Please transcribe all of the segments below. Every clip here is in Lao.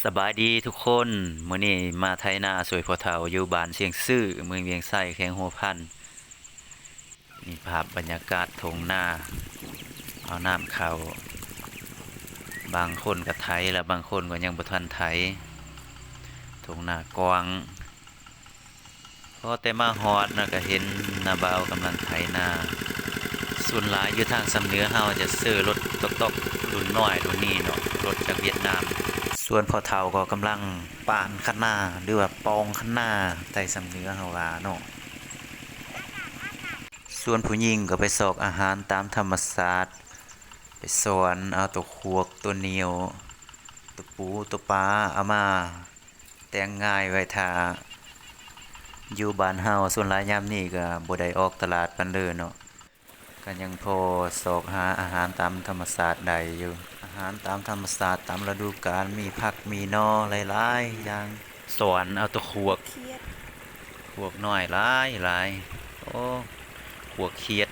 ສະບາຍດີທຸກຄົນ, ມື້ນີ້ມາໄຖນາຊ່ວຍພໍ່ເຖົ້າຢູ່ບ້ານຊຽງຊື່ ເມືອງວຽງໄຊ ແຂວງຫົວພັນ. ນີ້ພາບບັນຍາກາດທົ່ງນາ ເອົານ້ຳເຂົ້າ, ບາງຄົນກໍໄຖແລ້ວ ບາງຄົນກໍຍັງບໍ່ທັນໄຖ. ທົ່ງນາກວ້າງ. ພໍແຕ່ມາຮອດນະ ກະເຫັນນ້າບ່າວກຳລັງໄຖນາ. ສ່ວນຫຼາຍຢູ່ທາງຊຳເໜືອເຮົາຈະເຊີລົດຕ໊ອກໆ ລຸ້ນນ້ອຍລຸ້ນນີ້ເນາະ, ລົດຈາກຫວຽດນາມ. ສ່ວນພໍ່ເຖົ້າກໍກຳລັງປານຄະນາ ຫຼືວ່າປອງຄະນາ ໄທຊຳເໜືອເຮົາວ່າເນາະ. ສ່ວນຜູ້ຍິງກໍໄປຊອກອາຫານຕາມທຳມະຊາດ, ໄປສອນເອົາໂຕຄວກ ໂຕໜຽວ ໂຕປູ ໂຕປາ ເອົາມາ ແຕ່ງງ່າຍໄວ້ຖ້າ. ຢູ່ບ້ານເຮົາສ່ວນຫຼາຍຍາມນີ້ກໍບໍ່ໄດ້ອອກຕະຫຼາດປານເລີເນາະ, ກໍຍັງພໍຊອກຫາອາຫານຕາມທຳມະຊາດໄດ້ຢູ່. ອາຫານຕາມທຳມະຊາດຕາມລະດູການ ມີຜັກມີໜໍ່ຫຼາຍໆຢ່າງ. ສອນເອົາແຕ່ຄວກ ຄວກນ້ອຍຫຼາຍໆ. ໂອ້ ຄວກຂຽດ,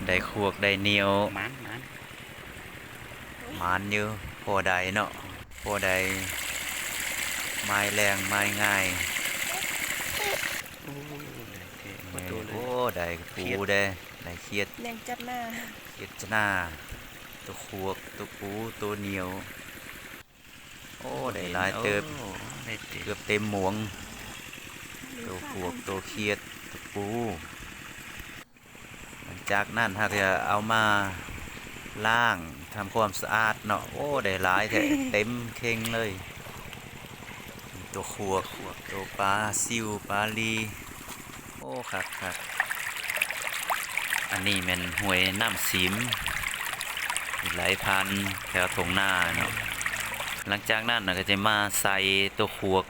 ໄດ້ຄວກໄດ້ໜຽວ. ໝານ ໝານ ໝານຢູ່ ພໍໄດ້ເນາະ, ພໍໄດ້ໝາຍແລງໝາຍງ່າຍ. ໂອ້ ໄດ້ແທ້ ເອີ ໂອ້ ໄດ້ປູເດ້ ໄດ້ຂຽດ ແລງຈັດໜ້າ ຂຽດຈັດໜ້າ, ໂຕຄວກ ໂຕປູ ໂຕໜຽວ. ໂອ້ ໄດ້ຫຼາຍເຕີບ ໂອ້ ໄດ້ເຕີບ ເກືອບເຕັມໝວງ. ໂຕຄວກ ໂຕຂຽດ ໂຕປູ. ຫຼັງຈາກນັ້ນເຮົາກໍເອົາມາລ້າງ ທຳຄວາມສະອາດເນາະ. ໂອ້ ໄດ້ຫຼາຍແທ້ ເຕັມເຄັງເລີຍ. ໂຕຄວກ ໂຕປາຊິວ ປາລີ. ໂອ້ ຄັກໆ. ອັນນີ້ແມ່ນຫ້ວຍນ້ຳສີມ ໄຫຼຜ່ານແຖວທົ່ງນາເນາະ. ຫຼັງຈາກນັ້ນກໍຈະມາໃສ່ໂຕຄວກ.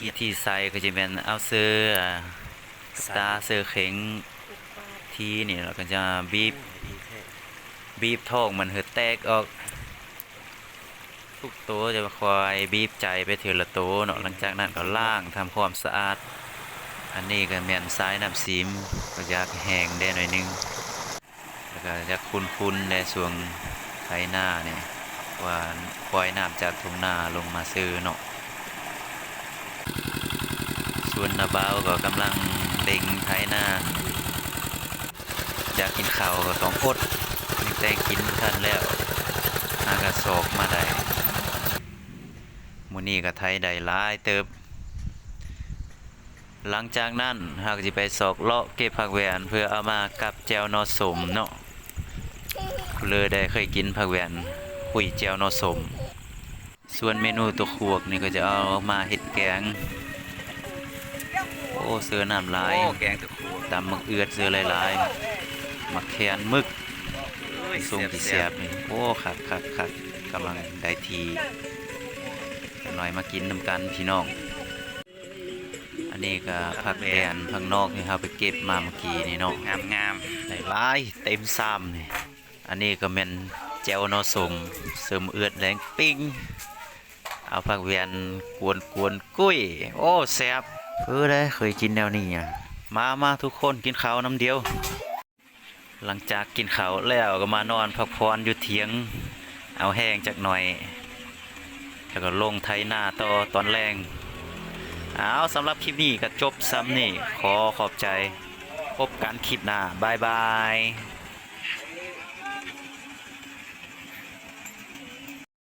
ວິທີໃສ່ກໍຈະແມ່ນເອົາເສືອ ສາຍ ຕາເສືອເຂັງ ທີນີ້ ແລ້ວກໍຈະບີບ ໂອ້ ດີແທ້ ບີບທ້ອງມັນໃຫ້ແຕກອອກ. ທຸກໂຕຈະຄ່ອຍບີບໃຈໄປເທື່ອລະໂຕເນາະ. ຫຼັງຈາກນັ້ນກໍລ້າງທຳຄວາມສະອາດ. ອັນນີ້ກໍແມ່ນສາຍນ້ຳສີມ ກໍຢາກແຫ້ງແດ່ໜ້ອຍໜຶ່ງ ແລ້ວກໍຢາກຂຸ້ນໆແດ່ ຊ່ວງໄຖນານີ້ ວ່າປ່ອຍນ້ຳຈາກທົ່ງນາລົງມາເຊີເນາະ. ສ່ວນນ້າບ່າວກໍກຳລັງເລັ່ງໄຖນາ. ຢາກກິນເຂົ້າກໍຕ້ອງອົດ, ຍັງແຕ່ງກິນບໍ່ທັນແລ້ວ ຫາກະຊອກມາໄດ້. ມື້ນີ້ກໍໄຖໄດ້ຫຼາຍເຕີບ. ຫຼັງຈາກນັ້ນເຮົາກໍຊິໄປຊອກເລາະເກັບຜັກແວ່ນ ເພື່ອເອົາມາກັບແຈ່ວໜໍ່ສົ້ມເນາະ. ຜູ້ເລີໃດເຄີຍກິນຜັກແວ່ນຫຸ້ຍແຈ່ວໜໍ່ສົ້ມ. ສ່ວນເມນູຕົວຄວກນີ້ກໍຈະເອົາມາເຮັດແກງ. ໂອ້ ເສີນ້ຳຫຼາຍ. ໂອ້ ແກງຕົວຄວກ. ຕຳໝາກເອືອດເສີຫຼາຍໆ. ໝາກແຄນໝຶກ. ໂອ້ຍ ສົ້ມ ແຊບໆ ທີ່ແຊບນີ້. ໂອ້ ຄັກໆໆ. ກຳລັງໄດ້ທີ່. ຈັກໜ້ອຍມາກິນນຳກັນພີ່ນ້ອງ. ອັນນີ້ກໍຜັກແວ່ນ ຜັກນອກທີ່ເຮົາໄປເກັບມາເມື່ອກີ້ນີ້ເນາະ. ງາມໆ. ໄດ້ຫຼາຍ ເຕັມຊາມນີ້. ອັນນີ້ກໍແມ່ນແຈ່ວໜໍ່ສົ້ມ ເສີມເອືອດແລງປິງ. ເອົາຜັກແວ່ນກວນໆ ກຸ້ຍ. ໂອ້ ແຊບ. ເອີ ໄດ້ເຄີຍກິນແນວນີ້ອະ. ມາໆ ທຸກຄົນ ກິນເຂົ້ານຳດຽວ. ຫຼັງຈາກກິນເຂົ້າແລ້ວກໍມານອນພັກຜ່ອນຢູ່ຖຽງ ເອົາແຮງຈັກໜ້ອຍ ແລ້ວກໍລົງໄຖນາຕໍ່ຕອນແລງ. ເອົາ ສຳລັບຄລິບນີ້ກໍຈົບສ່ຳນີ້ ຂໍຂອບໃຈ. ພົບກັນຄລິບໜ້າ. ບາຍບາຍ.